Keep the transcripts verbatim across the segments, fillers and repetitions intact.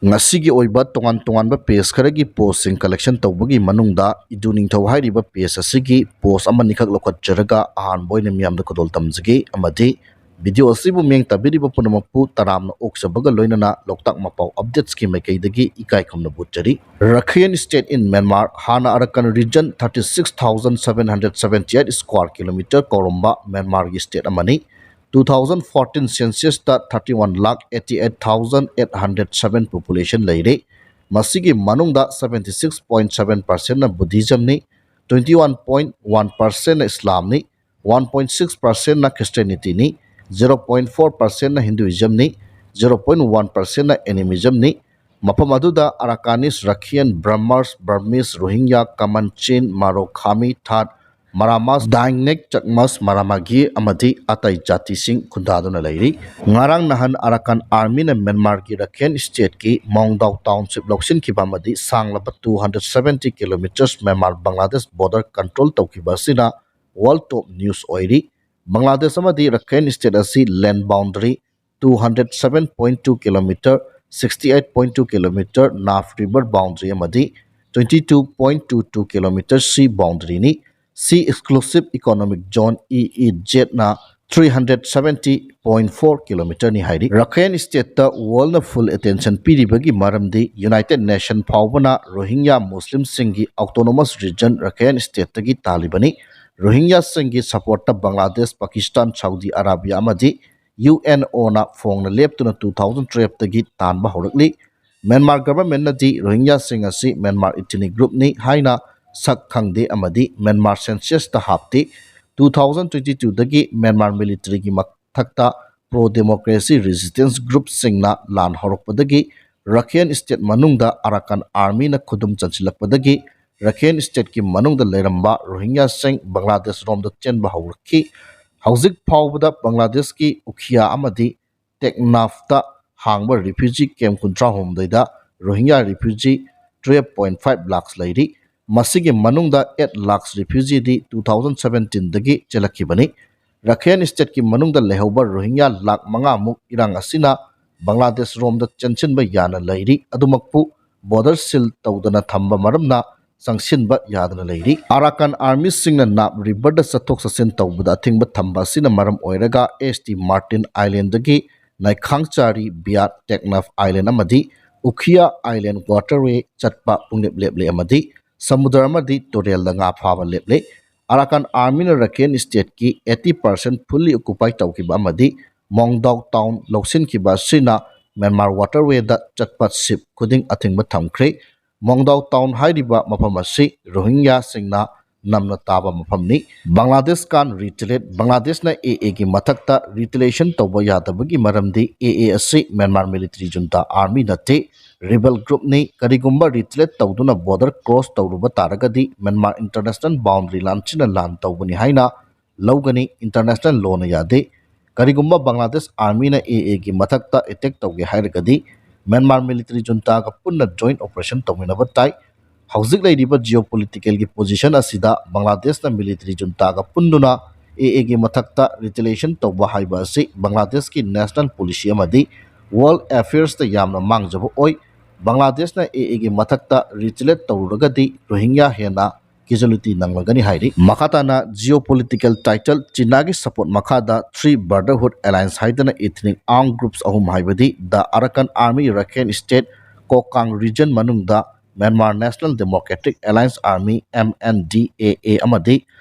ꯉꯁꯤꯒꯤ ꯑꯣꯏꯕ ꯇꯣꯉꯥꯟ ꯇꯣꯉꯥꯟꯕ ꯄꯦꯖ ꯈꯔꯒꯤ ꯄꯣꯁꯁꯤꯡ ꯀꯂꯦꯛꯁꯟ ꯇꯧꯕꯒꯤ ꯃꯅꯨꯡꯗ ꯏꯗꯨ ꯅꯤꯡꯊꯧ ꯍꯥꯏꯔꯤꯕ ꯄꯦꯖ ꯑꯁꯤꯒꯤ ꯄꯣꯁ ꯑꯃꯅꯤꯈꯛ ꯂꯧꯈꯠꯆꯔꯒ ꯑꯍꯥꯟꯕ ꯑꯣꯏꯅ ꯃꯤꯌꯥꯝꯗ ꯈꯨꯗꯣꯜ ꯇꯝꯖꯒꯦ ꯑꯃꯗꯤ ꯚꯤꯗꯤꯑꯣ ꯑꯁꯤꯕꯨ ꯃꯤꯠꯌꯦꯡ ꯇꯥꯕꯤꯔꯤꯕ ꯄꯨꯝꯅꯃꯛꯄꯨ ꯇꯔꯥꯝꯅ ꯑꯣꯛꯆꯕꯒ ꯂꯣꯏꯅꯅ ꯂꯣꯛꯇꯥꯛ ꯃꯄꯥꯎ ꯑꯞꯗꯦꯠꯁꯀꯤ ꯃꯥꯏꯀꯩꯗꯒꯤ ꯏꯀꯥꯏ ꯈꯨꯝꯅꯕ ꯎꯠꯆꯔꯤ꯫ Rakhine State in Myanmar, ꯍꯥꯟꯅ Arakan Region thirty six thousand seven hundred seventy eight square kilometer ꯀꯧꯔꯝꯕ ꯃ꯭ꯌꯥꯟꯃꯥꯔꯒꯤ ꯁ꯭ꯇꯦꯠ ꯑꯃꯅꯤ꯫ Two thousand fourteen census ꯇ thirty one lakh eighty eight thousand eight hundred seven population ꯂꯩꯔꯤ꯫ ꯃꯁꯤꯒꯤ ꯃꯅꯨꯡꯗ seventy six point seven percent ꯅ Buddhism ꯅꯤ, twenty one point one percent ꯅ ꯏꯁꯂꯥꯝꯅꯤ, one point six percent ꯅ Christianity ꯅꯤ, zero point four percent ꯅ Hinduism ꯅꯤ, zero point one percent ꯅ Animism ꯅꯤ꯫ ꯃꯐꯝ ꯑꯗꯨꯗ Arakanese, Rakhine, Brahmins, Burmese, Rohingya, Kaman Chin, Maro, Khami, That, Maramas, Daingnek, Chakmas, Maramagi ꯑꯃꯗꯤ ꯑꯇꯩ ꯖꯥꯇꯤꯁꯤꯡ ꯈꯨꯟꯗꯥꯗꯨꯅ ꯂꯩꯔꯤ꯫ ꯉꯔꯥꯡ ꯅꯍꯥꯟ Arakan Army ꯅ ꯃ꯭ꯌꯥꯟꯃꯥꯔꯒꯤ Rakhine State ꯀꯤ Maungdaw Township ꯂꯧꯁꯤꯟꯈꯤꯕ ꯑꯃꯗꯤ ꯁꯥꯡꯂꯕ two hundred seventy kilometers Myanmar Bangladesh border control ꯇꯧꯈꯤꯕ ꯑꯁꯤꯅ world top news ꯑꯣꯏꯔꯤ꯫ ꯕꯪꯒ꯭ꯂꯥꯗꯦꯁ ꯑꯃꯗꯤ Rakhine State ꯑꯁꯤ land boundary two hundred seven point two kilometer, sixty eight point two kilometer Naf River boundary ꯑꯃꯗꯤ twenty two point two two kilometer sea boundary ꯅꯤ꯫ Sea Exclusive Economic Zone, E E Z ꯅ three hundred seventy point four kilometer ꯅꯤ ꯍꯥꯏꯔꯤ꯫ Rakhine State ꯇ world ꯅ full attention ꯄꯤꯔꯤꯕꯒꯤ ꯃꯔꯝꯗꯤ United Nation ꯐꯥꯎꯕꯅ ꯔꯣꯍꯤꯡꯌꯥ ꯃꯨꯁꯂꯤꯝꯁꯤꯡꯒꯤ autonomous region Rakhine State ꯇꯒꯤ ꯇꯥꯜꯂꯤꯕꯅꯤ꯫ ꯔꯣꯍꯤꯡꯌꯥꯁꯤꯡꯒꯤ support ꯇ ꯕꯪꯒ꯭ꯂꯥꯗꯦꯁ, ꯄꯥꯀꯤꯁꯇꯥꯟ, ꯁꯥꯎꯗꯤ ꯑꯔꯥꯕꯤꯌꯥ ꯑꯃꯗꯤ U N O ꯅ ꯐꯣꯡꯅ ꯂꯦꯞꯇꯨꯅ two thousand twelve ꯇꯒꯤ ꯇꯥꯟꯕ ꯍꯧꯔꯛꯂꯤ꯫ ꯃ꯭ꯌꯥꯟꯃꯥꯔ government ꯅꯗꯤ ꯔꯣꯍꯤꯡꯌꯥꯁꯤꯡ ꯑꯁꯤ ꯃ꯭ꯌꯥꯟꯃꯥꯔ ethnic group ꯅꯤ ꯍꯥꯏꯅ ꯁꯛ ꯈꯪꯗꯦ ꯑꯃꯗꯤ ꯃ꯭ꯌꯥꯟꯃꯥꯔ census ꯇ ꯍꯥꯞꯇꯦ꯫ Two thousand twenty two ꯗꯒꯤ ꯃ꯭ꯌꯥꯟꯃꯥꯔ military ꯒꯤ ꯃꯊꯛꯇ pro democracy resistance group ꯁꯤꯡꯅ ꯂꯥꯟ ꯍꯧꯔꯛꯄꯗꯒꯤ Rakhine State ꯃꯅꯨꯡꯗ Arakan Army ꯅ ꯈꯨꯗꯨꯝ ꯆꯟꯁꯤꯜꯂꯛꯄꯗꯒꯤ Rakhine State ꯀꯤ ꯃꯅꯨꯡꯗ ꯂꯩꯔꯝꯕ ꯔꯣꯍꯤꯡꯌꯥꯁꯤꯡ ꯕꯪꯒ꯭ꯂꯥꯗꯦꯁ ꯔꯣꯝꯗ ꯆꯦꯟꯕ ꯍꯧꯔꯛꯈꯤ꯫ ꯍꯧꯖꯤꯛ ꯐꯥꯎꯕꯗ ꯕꯪꯒ꯭ꯂꯥꯗꯦꯁꯀꯤ ꯎꯈꯤꯌꯥ ꯑꯃꯗꯤ ꯇꯦꯛꯅꯥꯐꯇ ꯍꯥꯡꯕ refugee camp ꯀꯨꯟꯊ꯭ꯔꯥ ꯍꯨꯝꯗꯣꯏꯗ ꯔꯣꯍꯤꯡꯌꯥ refugee twelve point five lakhs ꯂꯩꯔꯤ꯫ ꯃꯁꯤꯒꯤ ꯃꯅꯨꯡꯗ eight lakhs refugee ꯗꯤ two thousand seventeen ꯗꯒꯤ ꯆꯦꯜꯂꯛꯈꯤꯕꯅꯤ꯫ Rakhine State ꯀꯤ ꯃꯅꯨꯡꯗ ꯂꯩꯍꯧꯕ ꯔꯣꯍꯤꯡꯌꯥ ꯂꯥꯈ ꯃꯉꯥ ꯃꯨꯛ ꯏꯔꯥꯡ ꯑꯁꯤꯅ ꯕꯪꯒ꯭ꯂꯥꯗꯦꯁ ꯔꯣꯝꯗ ꯆꯦꯟꯁꯤꯟꯕ ꯌꯥꯅ ꯂꯩꯔꯤ꯫ ꯑꯗꯨꯃꯛꯄꯨ ꯕꯣꯔꯗꯔ ꯁꯤꯜ ꯇꯧꯗꯅ ꯊꯝꯕ ꯃꯔꯝꯅ ꯆꯪꯁꯤꯟꯕ ꯌꯥꯗꯅ ꯂꯩꯔꯤ꯫ ꯑꯔꯥꯀꯥꯟ ꯑꯥꯔꯃꯤꯁꯤꯡꯅ ꯅꯥꯞ ꯔꯤꯚꯔꯗ ꯆꯠꯊꯣꯛ ꯆꯠꯁꯤꯟ ꯇꯧꯕꯗ ꯑꯊꯤꯡꯕ ꯊꯝꯕ ꯑꯁꯤꯅ ꯃꯔꯝ ꯑꯣꯏꯔꯒ ꯑꯦꯁ ꯇꯤ ꯃꯥꯔꯇꯤꯟ ꯑꯥꯏꯂꯦꯟꯗꯒꯤ ꯅꯥꯏꯈꯥꯡꯆꯥꯔꯤ ꯕꯤꯌꯥꯠ ꯇꯦꯛꯅꯐ ꯑꯥꯏꯂꯦꯟ ꯑꯃꯗꯤ ꯎꯈꯤꯌꯥ ꯑꯥꯏꯂꯦꯟ ꯋꯥꯇꯔꯋꯦ ꯆꯠꯄ ꯄꯨꯡꯂꯦꯞ ꯂꯦꯞꯂꯦ ꯑꯃꯗꯤ ꯁꯃꯨꯗ꯭ꯔ ꯑꯃꯗꯤ ꯇꯨꯔꯦꯜꯗ ꯉꯥ ꯐꯥꯕ ꯂꯦꯞꯂꯦ꯫ ꯑꯔꯥꯀꯥꯟ ꯑꯥꯔꯃꯤꯅ ꯔꯈꯦꯟ ꯁ꯭ꯇꯦꯠꯀꯤ eighty percent fully occupy ꯇꯧꯈꯤꯕ ꯑꯃꯗꯤ ꯃꯣꯡꯗꯥꯎ ꯇꯥꯎꯟ ꯂꯧꯁꯤꯟꯈꯤꯕ ꯑꯁꯤꯅ ꯃ꯭ꯌꯥꯟꯃꯥꯔ ꯋꯥꯇꯔꯋꯦꯗ ꯆꯠꯄ ꯁꯤꯞ ꯈꯨꯗꯤꯡ ꯑꯊꯤꯡꯕ ꯊꯝꯈ꯭ꯔꯦ꯫ ꯃꯣꯡꯗꯥꯎ ꯇꯥꯎꯟ ꯍꯥꯏꯔꯤꯕ ꯃꯐꯝ ꯑꯁꯤ ꯔꯣꯍꯤꯡꯒ꯭ꯌꯥꯁꯤꯡꯅ ꯅꯝꯅ ꯇꯥꯕ ꯃꯐꯝꯅꯤ꯫ ꯕꯪꯒ꯭ꯂꯥꯗꯦꯁꯀꯥꯟ ꯔꯤꯇꯦꯂꯦꯠ ꯕꯪꯒ꯭ꯂꯥꯗꯦꯁꯅ ꯑꯦ ꯑꯦꯒꯤ ꯃꯊꯛꯇ ꯔꯤꯇꯦꯂꯦꯁꯟ ꯇꯧꯕ ꯌꯥꯗꯕꯒꯤ ꯃꯔꯝꯗꯤ ꯑꯦ ꯑꯦ ꯑꯁꯤ ꯃ꯭ꯌꯥꯟꯃꯥꯔ ꯃꯤꯂꯤꯇꯔꯤ ꯖꯨꯟꯇꯥ ꯑꯥꯔꯃꯤ ꯅꯠꯇꯦ, ꯔꯤꯕꯦꯜ ꯒ꯭ꯔꯨꯞꯅꯤ꯫ ꯀꯔꯤꯒꯨꯝꯕ ꯔꯤꯇꯦꯂꯦꯠ ꯇꯧꯗꯨꯅ ꯕꯣꯔꯗꯔ ꯀ꯭ꯔꯣꯁ ꯇꯧꯔꯨꯕ ꯇꯥꯔꯒꯗꯤ ꯃ꯭ꯌꯥꯟꯃꯥꯔ ꯏꯟꯇꯔꯅꯦꯁꯅꯦꯜ ꯕꯥꯎꯟꯗꯔꯤ ꯂꯥꯟꯁꯤꯅ ꯂꯥꯟ ꯇꯧꯕꯅꯤ ꯍꯥꯏꯅ ꯂꯧꯒꯅꯤ꯫ ꯏꯟꯇꯔꯅꯦꯁꯅꯦꯜ ꯂꯣꯅ ꯌꯥꯗꯦ꯫ ꯀꯔꯤꯒꯨꯝꯕ ꯕꯪꯒ꯭ꯂꯥꯗꯦꯁ ꯑꯥꯔꯃꯤꯅ ꯑꯦ ꯑꯦꯒꯤ ꯃꯊꯛꯇ ꯑꯦꯇꯦꯛ ꯇꯧꯒꯦ ꯍꯥꯏꯔꯒꯗꯤ ꯃ꯭ꯌꯥꯟꯃꯥꯔ ꯃꯤꯂꯤꯇꯔꯤ ꯖꯨꯟꯇꯥꯒ ꯄꯨꯟꯅ ꯖꯣꯏꯟ ꯑꯣꯄꯔꯦꯁꯟ ꯇꯧꯃꯤꯟꯅꯕ ꯇꯥꯏ꯫ ꯍꯧꯖꯤꯛ ꯂꯩꯔꯤꯕ ꯖꯤꯑꯣ ꯄꯣꯂꯤꯇꯤꯀꯦꯜꯒꯤ ꯄꯣꯖꯤꯁꯟ ꯑꯁꯤꯗ ꯕꯪꯒ꯭ꯂꯥꯗꯦꯁꯅ ꯃꯤꯂꯤꯇꯔꯤ ꯖꯨꯟꯇꯥꯒ ꯄꯨꯟꯗꯨꯅ ꯑꯦ ꯑꯦꯒꯤ ꯃꯊꯛꯇ ꯔꯤꯇꯦꯂꯤꯌꯦꯁꯟ ꯇꯧꯕ ꯍꯥꯏꯕ ꯑꯁꯤ ꯕꯪꯒ꯭ꯂꯥꯗꯦꯁꯀꯤ ꯅꯦꯁꯅꯦꯜ ꯄꯣꯂꯤꯁꯤ ꯑꯃꯗꯤ ꯋꯥꯔꯜ ꯑꯦꯐꯤꯌꯔꯁꯇ ꯌꯥꯝꯅ ꯃꯥꯡꯖꯕ ꯑꯣꯏ꯫ ꯕꯪꯒ꯭ꯂꯥꯗꯦꯁꯅ ꯑꯦ ꯑꯦꯒꯤ ꯃꯊꯛꯇ ꯔꯤꯇꯦꯂꯦꯠ ꯇꯧꯔꯨꯔꯒꯗꯤ ꯔꯣꯍꯤꯡꯒ꯭ꯌꯥ ꯍꯦꯟꯅ ꯀꯦꯖꯨꯋꯦꯂꯤꯇꯤ ꯅꯪꯂꯒꯅꯤ ꯍꯥꯏꯔꯤ꯫ ꯃꯈꯥ ꯇꯥꯅ ꯖꯤꯑꯣ ꯄꯣꯂꯤꯇꯤꯀꯦꯜ ꯇꯥꯏꯇꯜ ꯆꯤꯅꯥꯒꯤ ꯁꯄꯣꯔꯠ ꯃꯈꯥꯗ ꯊ꯭ꯔꯤ ꯕ꯭ꯔꯗꯔꯍꯨꯗ ꯑꯦꯂꯥꯏꯟꯁ ꯍꯥꯏꯗꯅ ꯏꯊꯅꯤꯛ ꯑꯥꯔꯝ ꯒ꯭ꯔꯨꯞꯁ ꯑꯍꯨꯝ ꯍꯥꯏꯕꯗꯤ the Arakan army Rakhine state Kokang region ꯃꯅꯨꯡꯗ Myanmar national democratic alliance army, M N D A A, ꯑꯃꯗꯤ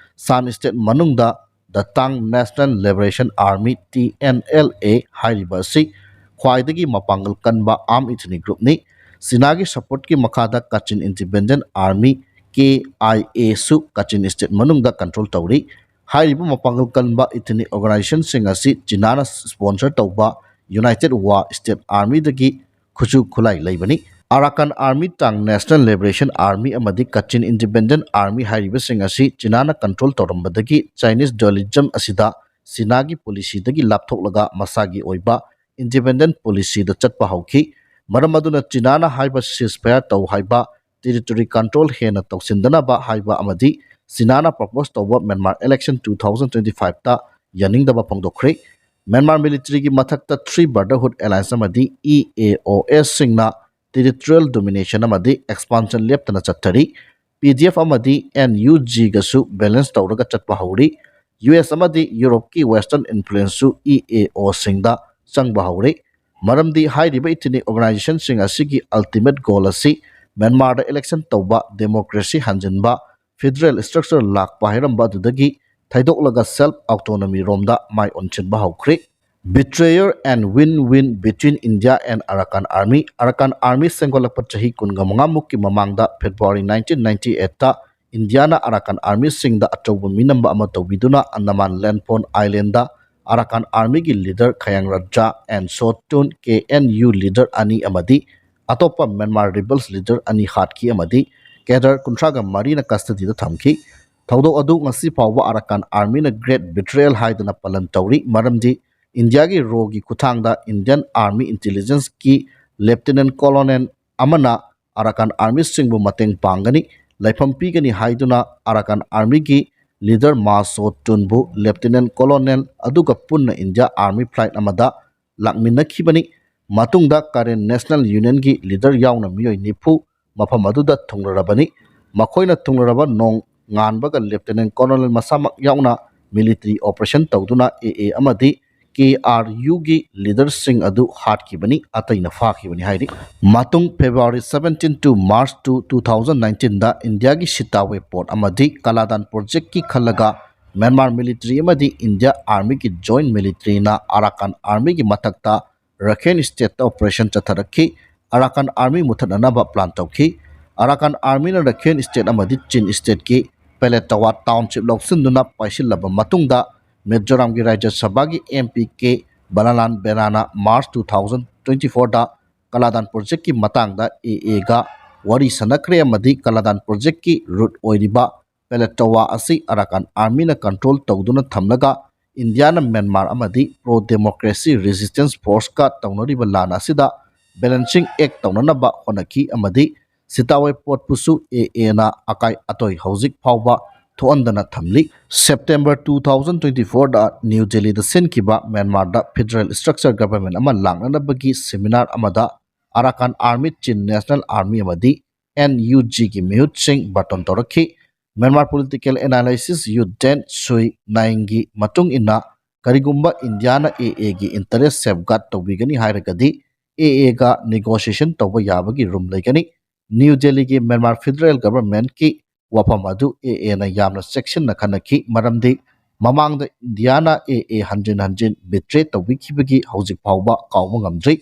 ꯁꯥꯟ ꯁ꯭ꯇꯦꯠ ꯃꯅꯨꯡꯗ the Ta'ang national liberation army, T N L A, ꯍꯥꯏꯔꯤꯕ ꯑꯁꯤ ꯈ꯭ꯋꯥꯏꯗꯒꯤ ꯃꯄꯥꯡꯒꯜ ꯀꯟꯕ ꯑꯥꯔꯝ ꯏꯊꯅꯤꯛ ꯒ꯭ꯔꯨꯞꯅꯤ꯫ ꯆꯤꯅꯥꯒꯤ ꯁꯄꯣꯔꯠꯀꯤ ꯃꯈꯥꯗ ꯀꯥꯆꯤꯟ independent army, K I A, ꯁꯨ ꯀꯥꯆꯤꯟ ꯁ꯭ꯇꯦꯠ ꯃꯅꯨꯡꯗ ꯀꯟꯇ꯭ꯔꯣꯜ ꯇꯧꯔꯤ꯫ ꯍꯥꯏꯔꯤꯕ ꯃꯄꯥꯡꯒꯜ ꯀꯟꯕ ꯏꯊꯅꯤꯛ ꯑꯣꯔꯒꯅꯥꯏꯖꯦꯁꯟꯁꯤꯡ ꯑꯁꯤ ꯆꯤꯅꯥꯅ ꯁ꯭ꯄꯣꯟꯁꯔ ꯇꯧꯕ ꯌꯨꯅꯥꯏꯇꯦꯗ ꯋꯥ ꯁ꯭ꯇꯦꯠ ꯑꯥꯔꯃꯤꯗꯒꯤ ꯈꯨꯠꯁꯨ ꯈꯨꯠꯂꯥꯏ ꯂꯩꯕꯅꯤ꯫ ꯑꯔꯥꯀꯥꯟ ꯑꯥꯔꯃꯤ, ꯇꯥꯡ ꯅꯦꯁꯅꯦꯜ ꯂꯤꯕꯔꯦꯁꯟ ꯑꯥꯔꯃꯤ ꯑꯃꯗꯤ ꯀꯥꯆꯤꯟ ꯏꯟꯗꯤꯄꯦꯟꯗꯦꯟ ꯑꯥꯔꯃꯤ ꯍꯥꯏꯔꯤꯕꯁꯤꯡ ꯑꯁꯤ ꯆꯤꯅꯥꯅ ꯀꯟꯇ꯭ꯔꯣꯜ ꯇꯧꯔꯝꯕꯗꯒꯤ ꯆꯥꯏꯅꯤꯁ ꯗꯨꯋꯦꯂꯤꯖꯝ ꯑꯁꯤꯗ ꯆꯤꯅꯥꯒꯤ ꯄꯣꯂꯤꯁꯤꯗꯒꯤ ꯂꯥꯞꯊꯣꯛꯂꯒ ꯃꯁꯥꯒꯤ ꯑꯣꯏꯕ ꯏꯟꯗꯤꯄꯦꯟꯗꯦꯟ ꯄꯣꯂꯤꯁꯤꯗ ꯆꯠꯄ ꯍꯧꯈꯤ꯫ ꯃꯔꯝ ꯑꯗꯨꯅ ꯆꯤꯅꯥꯅ ꯍꯥꯏꯕ ꯁꯤꯖꯐꯌꯥꯔ ꯇꯧ ꯍꯥꯏꯕ, ꯇꯦꯔꯤꯇꯣꯔꯤ ꯀꯟꯇ꯭ꯔꯣꯜ ꯍꯦꯟꯅ ꯇꯧꯁꯤꯟꯗꯅꯕ ꯍꯥꯏꯕ ꯑꯃꯗꯤ ꯆꯤꯅꯥꯅ ꯄ꯭ꯔꯄꯣꯖ ꯇꯧꯕ Myanmar election two thousand twenty five ꯇ ꯌꯥꯅꯤꯡꯗꯕ ꯐꯣꯡꯗꯣꯛꯈ꯭ꯔꯦ꯫ ꯃ꯭ꯌꯥꯟꯃꯥꯔ ꯃꯤꯂꯤꯇꯔꯤꯒꯤ ꯃꯊꯛꯇ ꯊ꯭ꯔꯤ ꯕ꯭ꯔꯗꯔꯍꯨꯗ ꯑꯦꯂꯥꯌꯟꯁ ꯑꯃꯗꯤ ꯏ ꯑꯦ ꯑꯣ ꯑꯦꯁꯁꯤꯡꯅ ꯇꯦꯔꯤꯇꯣꯔꯤꯌꯦꯜ ꯗꯣꯃꯤꯅꯦꯁꯟ ꯑꯃꯗꯤ ꯑꯦꯛꯁꯄꯥꯟꯁꯟ ꯂꯦꯞꯇꯅ ꯆꯠꯊꯔꯤ꯫ ꯄꯤ ꯗꯤ ꯑꯦꯐ ꯑꯃꯗꯤ ꯑꯦꯟ ꯌꯨ ꯖꯤꯒꯁꯨ ꯕꯦꯂꯦꯟꯁ ꯇꯧꯔꯒ ꯆꯠꯄ ꯍꯧꯔꯤ꯫ ꯌꯨ ꯑꯦꯁ ꯑꯃꯗꯤ ꯌꯨꯔꯣꯞꯀꯤ ꯋꯦꯁꯇꯔꯟ ꯏꯟꯐ꯭ꯂꯨꯌꯦꯟꯁꯁꯨ ꯏ ꯑꯦ ꯑꯣꯁꯤꯡꯗ ꯆꯪꯕ ꯍꯧꯔꯤ꯫ ꯃꯔꯝꯗꯤ ꯍꯥꯏꯔꯤꯕ ꯏꯊꯅꯤꯛ ꯑꯣꯔꯒꯅꯥꯏꯖꯦꯁꯟꯁꯤꯡ ꯑꯁꯤꯒꯤ ꯑꯜꯇꯤꯃꯦꯠ ꯒꯣꯜ ꯑꯁꯤ ꯃ꯭ꯌꯥꯟꯃꯥꯔꯗ ꯏꯂꯦꯛꯁꯟ ꯇꯧꯕ, ꯗꯦꯃꯣꯀ꯭ꯔꯦꯁꯤ ꯍꯟꯖꯤꯟꯕ, ꯐꯦꯗꯔꯦꯜ ꯏꯁꯇ꯭ꯔꯛꯆꯔ ꯂꯥꯛꯄ ꯍꯥꯏꯔꯝꯕ ꯑꯗꯨꯗꯒꯤ ꯊꯩꯗꯣꯛꯂꯒ ꯁꯦꯜꯐ ꯑꯣꯇꯣꯅꯣꯃꯤ ꯔꯣꯝꯗ ꯃꯥꯏ ꯑꯣꯟꯁꯤꯟꯕ ꯍꯧꯈ꯭ꯔꯤ꯫ Betrayal and win-win between India and Arakan Army꯫ Arakan army ꯁꯦꯝꯒꯠꯂꯛꯄ ꯆꯍꯤ ꯀꯨꯟꯒ ꯃꯉꯥꯃꯨꯛꯀꯤ ꯃꯃꯥꯡꯗ, ꯐꯦꯕ꯭ꯔꯨꯋꯥꯔꯤ ꯅꯥꯏꯟꯇꯤꯟ ꯅꯥꯏꯟꯇꯤ ꯑꯩꯠꯇ ꯏꯟꯗꯤꯌꯥꯅ ꯑꯔꯥꯀꯥꯟ ꯑꯥꯔꯃꯤꯁꯤꯡꯗ ꯑꯆꯧꯕ ꯃꯤꯅꯝꯕ ꯑꯃ ꯇꯧꯕꯤꯗꯨꯅ ꯑꯟꯗꯃꯥꯟ ꯂꯦꯟꯐꯣꯟ ꯑꯥꯏꯂꯦꯟꯗ ꯑꯔꯥꯀꯥꯟ ꯑꯥꯔꯃꯤꯒꯤ leader Khaing Raza N So Tun, K N U leader ꯑꯅꯤ ꯑꯃꯗꯤ ꯑꯇꯣꯞꯄ ꯃ꯭ꯌꯥꯟꯃꯥꯔ ꯔꯤꯕꯜꯁ ꯂꯤꯗꯔ ꯑꯅꯤ ꯍꯥꯠꯈꯤ ꯑꯃꯗꯤ ꯀꯦꯗꯔ ꯀꯨꯟꯊ꯭ꯔꯥꯒ ꯃꯔꯤꯅ ꯀꯁꯇꯗꯤꯗ ꯊꯝꯈꯤ꯫ ꯊꯧꯗꯣꯛ ꯑꯗꯨ ꯉꯁꯤ ꯐꯥꯎꯕ ꯑꯔꯥꯀꯥꯟ ꯑꯥꯔꯃꯤꯅ ꯒ꯭ꯔꯦꯠ ꯕꯤꯇ꯭ꯔꯦꯌꯦꯜ ꯍꯥꯏꯗꯨꯅ ꯄꯥꯂꯟ ꯇꯧꯔꯤ, ꯃꯔꯝꯗꯤ ꯏꯟꯗꯤꯌꯥꯒꯤ ꯔꯣꯒꯤ ꯈꯨꯠꯊꯥꯡꯗ ꯏꯟꯗꯤꯌꯟ ꯑꯥꯔꯃꯤ ꯏꯟꯇꯦꯂꯤꯖꯦꯟꯁꯀꯤ ꯂꯦꯐꯇꯤꯅꯦꯟ ꯀꯣꯂꯣꯅꯦꯜ ꯑꯃꯅ ꯑꯔꯥꯀꯥꯟ ꯑꯥꯔꯃꯤꯁꯤꯡꯕꯨ ꯃꯇꯦꯡ ꯄꯥꯡꯒꯅꯤ, ꯂꯩꯐꯝ ꯄꯤꯒꯅꯤ ꯍꯥꯏꯗꯨꯅ ꯑꯔꯥꯀꯥꯟ ꯑꯥꯔꯃꯤꯒꯤ ꯂꯤꯗꯔ ꯃꯥ ꯁꯣ ꯇꯨꯟꯕꯨ ꯂꯦꯐꯇꯤꯅꯦꯟ ꯀꯣꯂꯣꯅꯦꯜ ꯑꯗꯨꯒ ꯄꯨꯟꯅ ꯏꯟꯗꯤꯌꯥ ꯑꯥꯔꯃꯤ ꯐ꯭ꯂꯥꯏꯠ ꯑꯃꯗ ꯂꯥꯛꯃꯤꯟꯅꯈꯤꯕꯅꯤ꯫ ꯃꯇꯨꯡꯗ ꯀꯔꯦꯟ ꯅꯦꯁꯅꯦꯜ ꯌꯨꯅꯤꯌꯟꯒꯤ ꯂꯤꯗꯔ ꯌꯥꯎꯅ ꯃꯤꯑꯣꯏ ꯅꯤꯐꯨ ꯃꯐꯝ ꯑꯗꯨꯗ ꯊꯨꯡꯂꯔꯕꯅꯤ꯫ ꯃꯈꯣꯏꯅ ꯊꯨꯡꯂꯔꯕ ꯅꯣꯡ ꯉꯥꯟꯕꯒ ꯂꯦꯐꯇꯤꯅꯦꯟ ꯀꯣꯂꯣꯅꯦꯜ ꯃꯁꯥꯃꯛ ꯌꯥꯎꯅ ꯃꯤꯂꯤꯇꯔꯤ ꯑꯣꯄꯔꯦꯁꯟ ꯇꯧꯗꯨꯅ ꯑꯦ ꯑꯦ ꯑꯃꯗꯤ ꯀꯦ ꯑꯥꯔ ꯌꯨꯒꯤ ꯂꯤꯗꯔꯁꯤꯡ ꯑꯗꯨ ꯍꯥꯠꯈꯤꯕꯅꯤ, ꯑꯇꯩꯅ ꯐꯥꯈꯤꯕꯅꯤ ꯍꯥꯏꯔꯤ꯫ ꯃꯇꯨꯡ February seventeen to March two, two thousand nineteenꯗ ꯏꯟꯗꯤꯌꯥꯒꯤ ꯁꯤꯇꯥꯋꯦ ꯄꯣꯔꯠ ꯑꯃꯗꯤ ꯀꯂꯥꯗꯥꯟ ꯄ꯭ꯔꯣꯖꯦꯛꯀꯤ ꯈꯜꯂꯒ ꯃ꯭ꯌꯥꯟꯃꯥꯔ ꯃꯤꯂꯤꯇꯔꯤ ꯑꯃꯗꯤ ꯏꯟꯗꯤꯌꯥ ꯑꯥꯔꯃꯤꯒꯤ ꯖꯣꯏꯟ ꯃꯤꯂꯤꯇꯔꯤꯅ ꯑꯔꯥꯀꯥꯟ ꯑꯥꯔꯃꯤꯒꯤ ꯃꯊꯛꯇ ꯔꯈꯦꯟ ꯁ꯭ꯇꯦꯠꯇ ꯑꯣꯄꯔꯦꯁꯟ ꯆꯠꯊꯔꯛꯈꯤ꯫ ꯑꯔꯥꯀꯥꯟ ꯑꯥꯔꯃꯤ ꯃꯨꯊꯠꯅꯅꯕ ꯄ꯭ꯂꯥꯟ ꯇꯧꯈꯤ꯫ ꯑꯔꯥꯀꯥꯟ ꯑꯥꯔꯃꯤꯅ ꯔꯈꯦꯟ ꯁ꯭ꯇꯦꯠ ꯑꯃꯗꯤ ꯆꯤꯟ ꯁ꯭ꯇꯦꯠꯀꯤ ꯄꯦꯂꯦꯇꯋꯥ ꯇꯥꯎꯟꯁꯤꯞ ꯂꯧꯁꯤꯟꯗꯨꯅ ꯄꯥꯏꯁꯤꯜꯂꯕ ꯃꯇꯨꯡꯗ, ꯃꯤꯖꯣꯔꯥꯝꯒꯤ ꯔꯥꯖ꯭ꯌ ꯁꯚꯥꯒꯤ ꯑꯦꯝ ꯄꯤ ꯀꯦ ꯕꯂꯥꯂꯥꯜ ꯕꯦꯔꯥꯅ March two thousand twenty fourꯗ ꯀꯂꯥꯗꯥꯟ ꯄ꯭ꯔꯣꯖꯦꯛꯀꯤ ꯃꯇꯥꯡꯗ ꯑꯦ ꯑꯦꯒ ꯋꯥꯔꯤ ꯁꯥꯟꯅꯈ꯭ꯔꯦ ꯑꯃꯗꯤ ꯀꯂꯥꯗꯥꯟ ꯄ꯭ꯔꯣꯖꯦꯛꯀꯤ ꯔꯨꯠ ꯑꯣꯏꯔꯤꯕ ꯄꯦꯂꯦꯇꯋꯥ ꯑꯁꯤ ꯑꯔꯥꯀꯥꯟ ꯑꯥꯔꯃꯤꯅ ꯀꯟꯇ꯭ꯔꯣꯜ ꯇꯧꯗꯨꯅ ꯊꯝꯂꯒ ꯏꯟꯗꯤꯌꯥꯅ ꯃ꯭ꯌꯥꯟꯃꯥꯔ ꯑꯃꯗꯤ ꯄ꯭ꯔꯣ ꯗꯦꯃꯣꯀ꯭ꯔꯦꯁꯤ ꯔꯦꯁꯤꯁꯇꯦꯟꯁ ꯐꯣꯔꯁꯀ ꯇꯧꯅꯔꯤꯕ ꯂꯥꯟ ꯑꯁꯤꯗ ꯕꯦꯂꯦꯟꯁꯤꯡ ꯑꯦꯛ ꯇꯧꯅꯅꯕ ꯍꯣꯠꯅꯈꯤ ꯑꯃꯗꯤ ꯁꯤꯇꯥꯋꯦ ꯄꯣꯔꯠꯄꯨꯁꯨ ꯑꯦ ꯑꯦꯅ ꯑꯀꯥꯏ ꯑꯇꯣꯏ ꯍꯧꯖꯤꯛ ꯐꯥꯎꯕ ꯊꯣꯛꯍꯟꯗꯅ ꯊꯝꯂꯤ꯫ September two thousand twenty fourꯗ ꯅ꯭ꯌꯨ ꯗꯦꯜꯂꯤꯗ ꯁꯤꯟꯈꯤꯕ ꯃ꯭ꯌꯥꯟꯃꯥꯔꯗ federal structure government ꯑꯃ ꯂꯥꯛꯅꯅꯕꯒꯤ seminar ꯑꯃꯗ Arakan Army, Chin National Army ꯑꯃꯗꯤ NUGꯒꯤ ꯃꯤꯍꯨꯠꯁꯤꯡ ꯕꯥꯇꯣꯟ ꯇꯧꯔꯛꯈꯤ꯫ Myanmar political analyst Yu Dan Sui Naingꯒꯤ ꯃꯇꯨꯡ ꯏꯟꯅ, ꯀꯔꯤꯒꯨꯝꯕ ꯏꯟꯗꯤꯌꯥꯅ AAꯒꯤ interest safeguard ꯇꯧꯕꯤꯒꯅꯤ ꯍꯥꯏꯔꯒꯗꯤ, AAꯒ negotiation ꯇꯧꯕ ꯌꯥꯕꯒꯤ room ꯂꯩꯒꯅꯤ꯫ ꯅ꯭ꯌꯨ ꯗꯦꯜꯂꯤꯒꯤ ꯃ꯭ꯌꯥꯟꯃꯥꯔ federal governmentꯀꯤ ꯋꯥꯐꯝ ꯑꯗꯨ AAꯅ ꯌꯥꯝꯅ ꯆꯦꯛꯁꯤꯟꯅ ꯈꯟꯅꯈꯤ, ꯃꯔꯝꯗꯤ ꯃꯃꯥꯡꯗ ꯏꯟꯗꯤꯌꯥꯅ AA ꯍꯟꯖꯤꯟ ꯍꯟꯖꯤꯟ betray ꯇꯧꯕꯤꯈꯤꯕꯒꯤ ꯍꯧꯖꯤꯛ ꯐꯥꯎꯕ ꯀꯥꯎꯕ ꯉꯝꯗ꯭ꯔꯤ꯫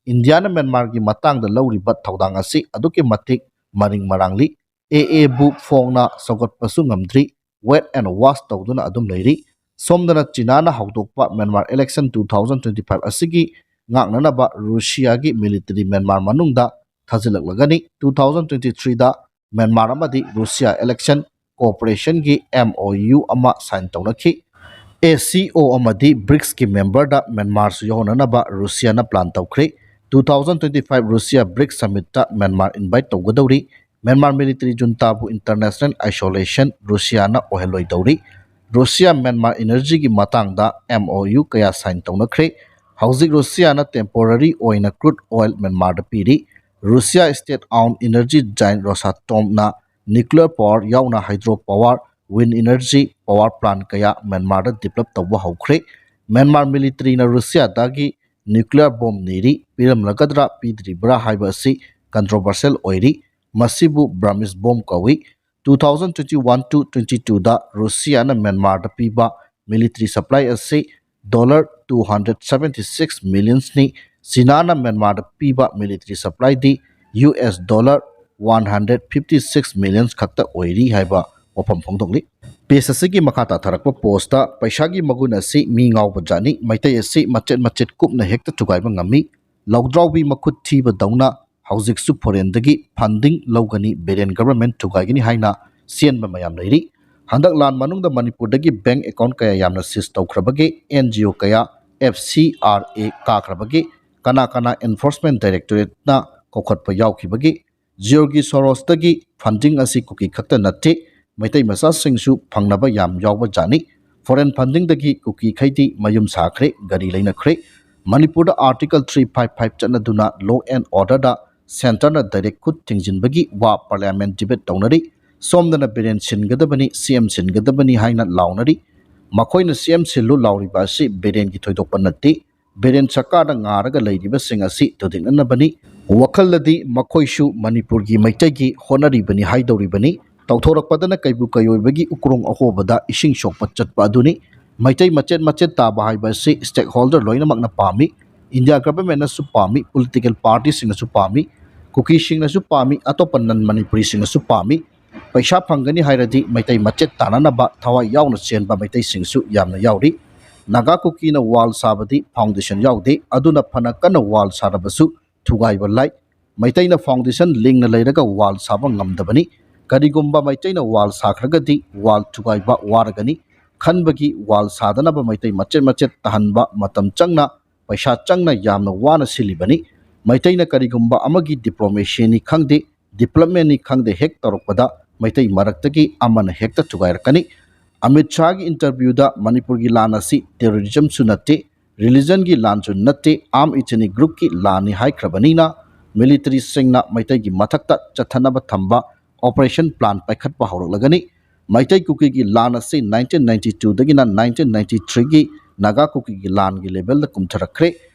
ꯏꯟꯗꯤꯌꯥꯅ ꯃ꯭ꯌꯥꯟꯃꯥꯔꯒꯤ ꯃꯇꯥꯡꯗ ꯂꯧꯔꯤꯕ ꯊꯧꯗꯥꯡ ꯑꯁꯤ ꯑꯗꯨꯛꯀꯤ ꯃꯇꯤꯛ ꯃꯔꯤꯡ ꯃꯔꯥꯡꯂꯤ꯫ AAꯕꯨ ꯐꯣꯡꯅ ꯁꯧꯒꯠꯄꯁꯨ ꯉꯝꯗ꯭ꯔꯤ, wait and watch ꯇꯧꯗꯨꯅ ꯑꯗꯨꯝ ꯂꯩꯔꯤ꯫ ꯁꯣꯝꯗꯅ ꯆꯤꯅꯥꯅ ꯍꯧꯗꯣꯛꯄ Myanmar election two thousand twenty five ꯑꯁꯤꯒꯤ ꯉꯥꯛꯅꯅꯕ ꯔꯨꯁꯤꯌꯥꯒꯤ military ꯃ꯭ꯌꯥꯟꯃꯥꯔ ꯃꯅꯨꯡꯗ ꯊꯥꯖꯤꯜꯂꯛꯂꯒꯅꯤ꯫ Two thousand twenty threeꯗ ꯃ꯭ꯌꯥꯟꯃꯥꯔ ꯑꯃꯗꯤ ꯔꯨꯁꯤꯌꯥ election cooperationꯒꯤ MOU ꯑꯃ sign ꯇꯧꯅꯈꯤ꯫ ACO ꯑꯃꯗꯤ BRICSꯀꯤ memberꯗ ꯃ꯭ꯌꯥꯟꯃꯥꯔꯁꯨ ꯌꯥꯎꯍꯟꯅꯅꯕ ꯔꯨꯁꯤꯌꯥꯅ plan ꯇꯧꯈ꯭ꯔꯦ꯫ Two thousand twenty five ꯔꯨꯁꯤꯌꯥ BRICS summitꯇ ꯃ꯭ꯌꯥꯟꯃꯥꯔ invite ꯇꯧꯒꯗꯧꯔꯤ꯫ ꯃ꯭ꯌꯥꯟꯃꯥꯔ military juntꯥꯕꯨ international isolation ꯔꯨꯁꯤꯌꯥꯅ ꯑꯣꯏꯍꯜꯂꯣꯏꯗꯧꯔꯤ꯫ ꯔꯨꯁꯤꯌꯥ ꯃ꯭ꯌꯥꯟꯃꯥꯔ energyꯒꯤ ꯃꯇꯥꯡꯗ MOU ꯀꯌꯥ sign ꯇꯧꯅꯈ꯭ꯔꯦ꯫ ꯍꯧꯖꯤꯛ ꯔꯨꯁꯤꯌꯥꯅ temporary ꯑꯣꯏꯅ crude oil ꯃ꯭ꯌꯥꯟꯃꯥꯔꯗ ꯄꯤꯔꯤ꯫ Russia state owned energy giant Rosatomꯅ nuclear power ꯌꯥꯎꯅ hydro power, wind energy power plant ꯀꯌꯥ ꯃ꯭ꯌꯥꯟꯃꯥꯔꯗ develop ꯇꯧꯕ ꯍꯧꯈ꯭ꯔꯦ꯫ ꯃ꯭ꯌꯥꯟꯃꯥꯔ militaryꯅ ꯔꯨꯁꯤꯌꯥꯗꯒꯤ nuclear bomb ꯅꯤꯔꯤ꯫ ꯄꯤꯔꯝꯂꯒꯗ꯭ꯔꯥ ꯄꯤꯗ꯭ꯔꯤꯕ꯭ꯔꯥ ꯍꯥꯏꯕ ꯑꯁꯤ controversial ꯑꯣꯏꯔꯤ꯫ ꯃꯁꯤꯕꯨ Burmese bomb ꯀꯧꯏ꯫ Two thousand twenty one to twenty twoꯗ ꯔꯨꯁꯤꯌꯥꯅ ꯃ꯭ꯌꯥꯟꯃꯥꯔꯗ ꯄꯤꯕ military supply ꯑꯁꯤ dollar two hundred seventy six millionsꯅꯤ꯫ ꯆꯤꯅꯥꯅ ꯃ꯭ꯌꯥꯟꯃꯥꯔꯗ ꯄꯤꯕ military supplyꯗꯤ US dollar one hundred fifty six millions ꯈꯛꯇ ꯑꯣꯏꯔꯤ ꯍꯥꯏꯕ ꯋꯥꯐꯝ ꯐꯣꯡꯗꯣꯛꯂꯤ꯫ Page ꯑꯁꯤꯒꯤ ꯃꯈꯥ ꯇꯥꯊꯔꯛꯄ postꯇ ꯄꯩꯁꯥꯒꯤ ꯃꯒꯨꯟ ꯑꯁꯤ ꯃꯤ ꯉꯥꯎꯕ ꯖꯥꯠꯅꯤ, ꯃꯩꯇꯩ ꯑꯁꯤ ꯃꯆꯦꯠ ꯃꯆꯦꯠ ꯀꯨꯞꯅ ꯍꯦꯛꯇ ꯊꯨꯒꯥꯏꯕ ꯉꯝꯃꯤ, ꯂꯧꯗ꯭ꯔꯥꯎꯕꯤ ꯃꯈꯨꯠ ꯊꯤꯕꯗꯧꯅ ꯍꯧꯖꯤꯛꯁꯨ foreignꯗꯒꯤ funding ꯂꯧꯒꯅꯤ, ꯕꯤꯔꯦꯟ government ꯊꯨꯒꯥꯏꯒꯅꯤ ꯍꯥꯏꯅ ꯆꯦꯟꯕ ꯃꯌꯥꯝ ꯂꯩꯔꯤ꯫ ꯍꯟꯗꯛ ꯂꯥꯟ ꯃꯅꯨꯡꯗ ꯃꯅꯤꯄꯨꯔꯗꯒꯤ bank account ꯀꯌꯥ ꯌꯥꯝꯅ seize ꯇꯧꯈ꯭ꯔꯕꯒꯦ, NGO ꯀꯌꯥ, FCRA ꯀꯥꯈ꯭ꯔꯕꯒꯦ, ꯀꯅꯥ ꯀꯅꯥ enforcement directorateꯅ ꯀꯧꯈꯠꯄ ꯌꯥꯎꯈꯤꯕꯒꯦ? George Sorosꯇꯒꯤ funding ꯑꯁꯤ ꯀꯨꯀꯤ ꯈꯛꯇ ꯅꯠꯇꯦ, ꯃꯩꯇꯩ ꯃꯆꯥꯁꯤꯡꯁꯨ ꯐꯪꯅꯕ ꯌꯥꯝ ꯌꯥꯎꯕ ꯖꯥꯠꯅꯤ꯫ Foreign fundingꯗꯒꯤ ꯀꯨꯀꯤꯈꯩꯗꯤ ꯃꯌꯨꯝ ꯁꯥꯈ꯭ꯔꯦ, ꯒꯥꯔꯤ ꯂꯩꯅꯈ꯭ꯔꯦ꯫ ꯃꯅꯤꯄꯨꯔꯗ Article three five five ꯆꯠꯅꯗꯨꯅ law and orderꯗ centreꯅ direct ꯈꯨꯠ ꯊꯤꯡꯖꯤꯟꯕꯒꯤ ꯋꯥ parliament debate ꯇꯧꯅꯔꯤ꯫ ꯁꯣꯝꯗꯅ ꯕꯤꯔꯦꯟ ꯁꯤꯟꯒꯗꯕꯅꯤ, CM ꯁꯤꯟꯒꯗꯕꯅꯤ ꯍꯥꯏꯅ ꯂꯥꯎꯅꯔꯤ꯫ ꯃꯈꯣꯏꯅ CM ꯁꯤꯜꯂꯨ ꯂꯥꯎꯔꯤꯕ ꯑꯁꯤ ꯕꯤꯔꯦꯟꯒꯤ ꯊꯣꯏꯗꯣꯛꯄ ꯅꯠꯇꯦ꯫ ꯕꯤꯔꯦꯟ ꯁꯔꯀꯥꯔꯗ ꯉꯥꯔꯒ ꯂꯩꯔꯤꯕꯁꯤꯡ ꯑꯁꯤ ꯊꯨꯗꯦꯛꯅꯅꯕꯅꯤ꯫ ꯋꯥꯈꯜꯗꯗꯤ ꯃꯈꯣꯏꯁꯨ ꯃꯅꯤꯄꯨꯔꯒꯤ ꯃꯩꯇꯩꯒꯤ ꯍꯣꯠꯅꯔꯤꯕꯅꯤ ꯍꯥꯏꯗꯧꯔꯤꯕꯅꯤ꯫ ꯇꯧꯊꯣꯔꯛꯄꯗꯅ ꯀꯩꯕꯨ ꯀꯩꯑꯣꯏꯕꯒꯤ ꯎꯀ꯭ꯔꯣꯡ ꯑꯍꯣꯕꯗ ꯏꯁꯤꯡ ꯁꯣꯛꯄ ꯆꯠꯄ ꯑꯗꯨꯅꯤ꯫ ꯃꯩꯇꯩ ꯃꯆꯦꯠ ꯃꯆꯦꯠ ꯇꯥꯕ ꯍꯥꯏꯕ ꯑꯁꯤ stakeholder ꯂꯣꯏꯅꯃꯛꯅ ꯄꯥꯝꯃꯤ꯫ India governmentꯅꯁꯨ ꯄꯥꯝꯃꯤ, political partyꯁꯤꯡꯅꯁꯨ ꯄꯥꯝꯃꯤ, ꯀꯨꯀꯤꯁꯤꯡꯅꯁꯨ ꯄꯥꯝꯃꯤ, ꯑꯇꯣꯞꯄ non ꯃꯅꯤꯄꯨꯔꯤꯁꯤꯡꯅꯁꯨ ꯄꯥꯝꯃꯤ꯫ ꯄꯩꯁꯥ ꯐꯪꯒꯅꯤ ꯍꯥꯏꯔꯗꯤ ꯃꯩꯇꯩ ꯃꯆꯦꯠ ꯇꯥꯅꯅꯕ ꯊꯋꯥꯏ ꯌꯥꯎꯅ ꯆꯦꯟꯕ ꯃꯩꯇꯩꯁꯤꯡꯁꯨ ꯌꯥꯝꯅ ꯌꯥꯎꯔꯤ꯫ ꯅꯥꯒꯥ ꯀꯨꯀꯤꯅ wall ꯁꯥꯕꯗꯤ foundation ꯌꯥꯎꯗꯦ, ꯑꯗꯨꯅ ꯐꯅ ꯀꯟꯅ wall ꯁꯥꯔꯕꯁꯨ ꯊꯨꯒꯥꯏꯕ ꯂꯥꯏ꯫ ꯃꯩꯇꯩꯅ foundation ꯂꯤꯡꯅ ꯂꯩꯔꯒ wall ꯁꯥꯕ ꯉꯝꯗꯕꯅꯤ꯫ ꯀꯔꯤꯒꯨꯝꯕ ꯃꯩꯇꯩꯅ wall ꯁꯥꯈ꯭ꯔꯒꯗꯤ wall ꯊꯨꯒꯥꯏꯕ ꯋꯥꯔꯒꯅꯤ꯫ ꯈꯟꯕꯒꯤ wall ꯁꯥꯗꯅꯕ ꯃꯩꯇꯩ ꯃꯆꯦꯠ ꯃꯆꯦꯠ ꯇꯥꯍꯟꯕ ꯃꯇꯝ ꯆꯪꯅ, ꯄꯩꯁꯥ ꯆꯪꯅ ꯌꯥꯝꯅ ꯋꯥꯅ ꯁꯤꯜꯂꯤꯕꯅꯤ꯫ ꯃꯩꯇꯩꯅ ꯀꯔꯤꯒꯨꯝꯕ ꯑꯃꯒꯤ diplomacyꯅꯤ ꯈꯪꯗꯦ, developmentꯅꯤ ꯈꯪꯗꯦ ꯍꯦꯛ ꯇꯧꯔꯛꯄꯗ ꯃꯩꯇꯩ ꯃꯔꯛꯇꯒꯤ ꯑꯃꯅ ꯍꯦꯛꯇ ꯊꯨꯒꯥꯏꯔꯛꯀꯅꯤ꯫ ꯑꯃꯤꯠ ꯁꯥꯍꯒꯤ interviewꯗ ꯃꯅꯤꯄꯨꯔꯒꯤ ꯂꯥꯟ ꯑꯁꯤ terrorismꯁꯨ ꯅꯠꯇꯦ, religionꯒꯤ ꯂꯥꯟꯁꯨ ꯅꯠꯇꯦ, armed ethnic groupꯀꯤ ꯂꯥꯟꯅꯤ ꯍꯥꯏꯈ꯭ꯔꯕꯅꯤꯅ militaryꯁꯤꯡꯅ ꯃꯩꯇꯩꯒꯤ ꯃꯊꯛꯇ ꯆꯠꯊꯅꯕ ꯊꯝꯕ operation plan ꯄꯥꯏꯈꯠꯄ ꯍꯧꯔꯛꯂꯒꯅꯤ꯫ ꯃꯩꯇꯩ ꯀꯨꯀꯤꯒꯤ ꯂꯥꯟ ꯑꯁꯤ nineteen ninety twoꯗꯒꯤꯅ nineteen ninety threeꯒꯤ Naga ꯀꯨꯀꯤꯒꯤ ꯂꯥꯟꯒꯤ levelꯗ ꯀꯨꯝꯊꯔꯛꯈ꯭ꯔꯦ꯫